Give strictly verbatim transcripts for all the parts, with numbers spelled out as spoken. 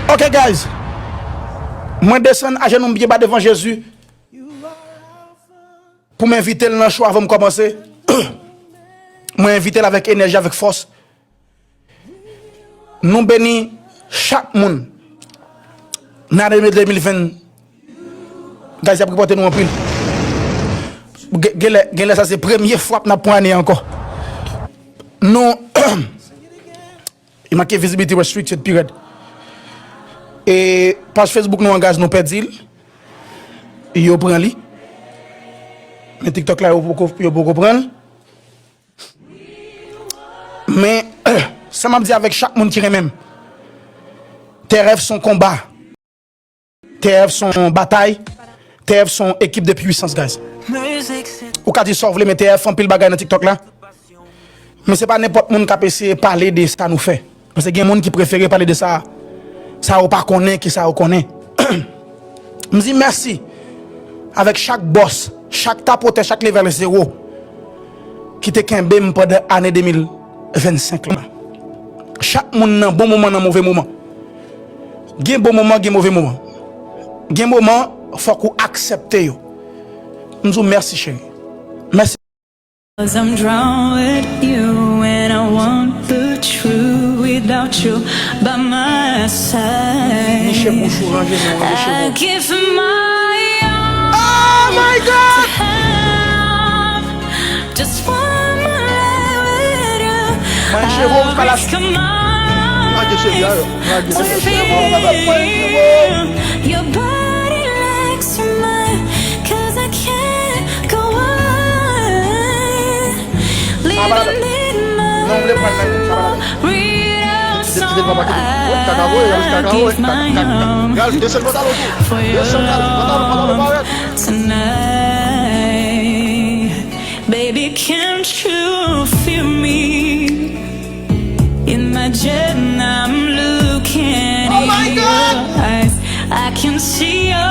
Ok, guys. Mwen desann ajenou m byen ba devan Jezi pou m envite l nan show avan m kòmanse. Mwen envite l avèk enèji, avèk fòs. Nou beni chak moun nan ane de mil ven. Guys, y ap repote nou anpil. Gen- Genlè, genlè sa se premye frap n ap pran ane ankò. Nou, li make visibility restricted, pi rèd. E paj Facebook nou an, guys, nou pèdi l. Yo pran li. Men TikTok la, yo poko, yo poko pran l. Men, sa m ap di avèk chak moun ki renmen m, T R F se yon konba. T R F se yon batay. T R F se yon ekip de pwisans, guys. Ou ka di sa w vle, men T R F fè anpil bagay nan TikTok la. Men se pa nenpòt moun k ap eseye pale de sa nou fè. Paske gen moun ki prefere pale de sa, sa yo pa konnen ke sa yo konnen. M di mèsi avèk chak bòs, chak tapotè, chak level zewo ki te kenbe m pandan ane de mil ven senk la. Chak moun nan bon moman, nan move moman. Gen bon moman, gen move moman. Gen moman, fòk ou aksepte yo. M di w mèsi, cheri. Mèsi. 'Cause I'm drawn with you and I want the truth without you by my side. Niche bouch ou, ranje men w, ranje men w. I give my all. Oh my God! To have just one more night with you. Mwen cheve w, Kalash. Lage cheve a, yo. Lage cheve a. Mwen cheve w, mwen cheve w. Your body next to mine, 'cause I can't go on. Sa pa la. Non, m vle pran l nan men, sa pa la. Ti, ti, ti, papa ki di, oh, kaka voye, kaka voye, kaka, kaka. Gal, desann pantalon tou. Desann, gal, pantalon, pantalon parèt. Tonight, baby, can't you feel me? Imagine I'm looking in your eyes. I can see you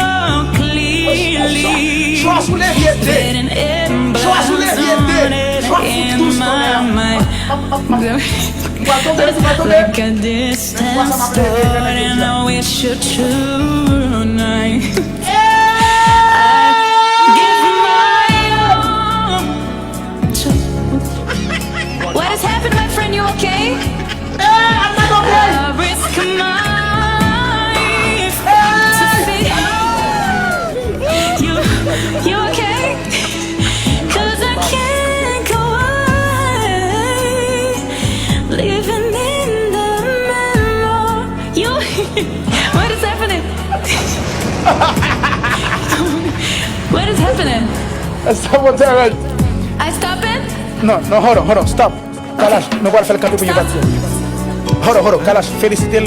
clearly. Fading emblems on it in my mind. Look at this dance, Lord, and I wish you tonight. I give my all. What has happened, my friend? You okay? Hey, I'm not okay. I risk my life to see you. You okay? 'Cause I can't go on living in the memory. You, what is happening? What is happening? Stop, what the hell? I stop it? No, no, hold on, hold on, stop. Kalash, nou pral fè l kanpe pou yon pati. Hold on, hold on, Kalash, felisite l.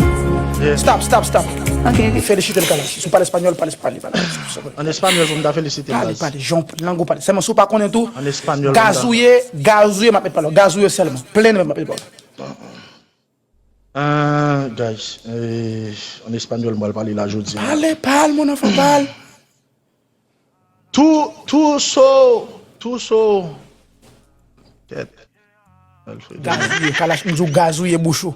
Stop, stop, stop. Ok, ok. Felisite l, Kalash. Si w pale espanyòl, pale, pale, pale. An espanyòl pou m ta felisite l, pale, baz. Pale, jan lang ou pale. Sèlman, si w pa konnen tou, an espanyòl pou m ta gazouye, gazouye, m ap met pale. Gazouye sèlman. Plenn, m ap met pale. Ah, guys, eh, an espanyòl, m pral pale la jodi a. Pale, pale, mon enfant, pale. Tou, tou so, tou so. Tèt. Alfredo. Gazouye, Kalash, m di w gazouye bouch ou.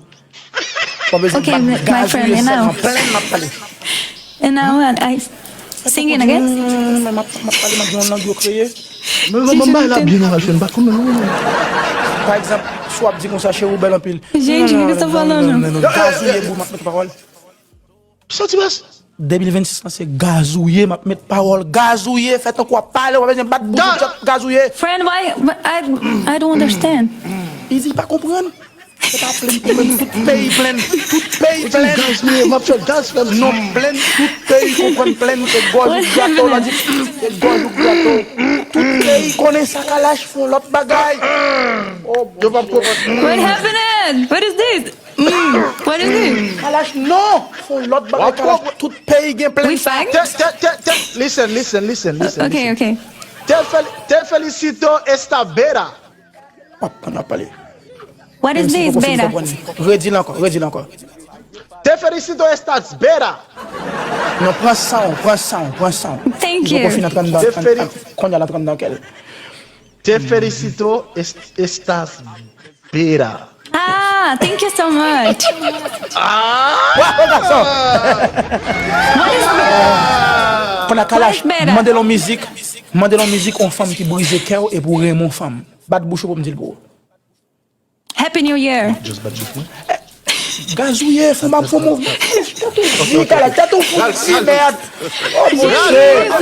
Pa bezwen bat, gazouye sèlman, plenn m ap pale. And now I, I sing it again. M ap, m ap pale, m ap gen yon lang yo kreye. Men non, ban m bay la byen non, Alfredo, m pa konn non. Pa egzanp, si w ap di konsa, cheri, ou bèl anpil. Gazouye bouch, m ap met pawòl. Sa ti bas? De mil vennsis lan se gazouye, m ap met pawòl gazouye, fè tankou w ap pale, w pa bezwen bat bouch ou, just gazouye. Friend, why? But I, I don't understand. Easy, pa konprann. Se pa plenn, plenn, tout peyi plenn, tout peyi plenn. Gazouye, m ap fè gaz, frè m. Non, plenn, tout peyi konprann plenn, se gòj ou grato, la di, se gòj ou grato. Tout peyi konnen sa Kalash fè yon lòt bagay. Oh, yo p ap konprann. What happened? What is this? Mm, what is this? Kalash, non! Fon lòt bagay, Kalash. Tout peyi gen plenn. We fight? Te, te, te, te, listen, listen, listen, listen. Ok, ok. Te fel-, te felicito esta vera. W ap konn w ap pale. What is this, vera? Redi l ankò, redi l ankò. Te felicito estas vera. Non, pran san w, pran san w, pran san w. Thank you. Poko fin antre anndan, an, an, kounye a l antre anndan kè l. Te felicito est-, estas vera. Ah, Ah, thank you so much. Wa, o gason! Konn a Kalash, mande l yon mizik, mande l yon mizik yon fanm ki brize kè w epi w renmen yon fanm. Bat bouch ou pou m di l pou ou. Happy New Year. Gazouye, fò m ap fò mouvman. Di Kalash, tèt ou fouti, mèd. Oh, Bondye.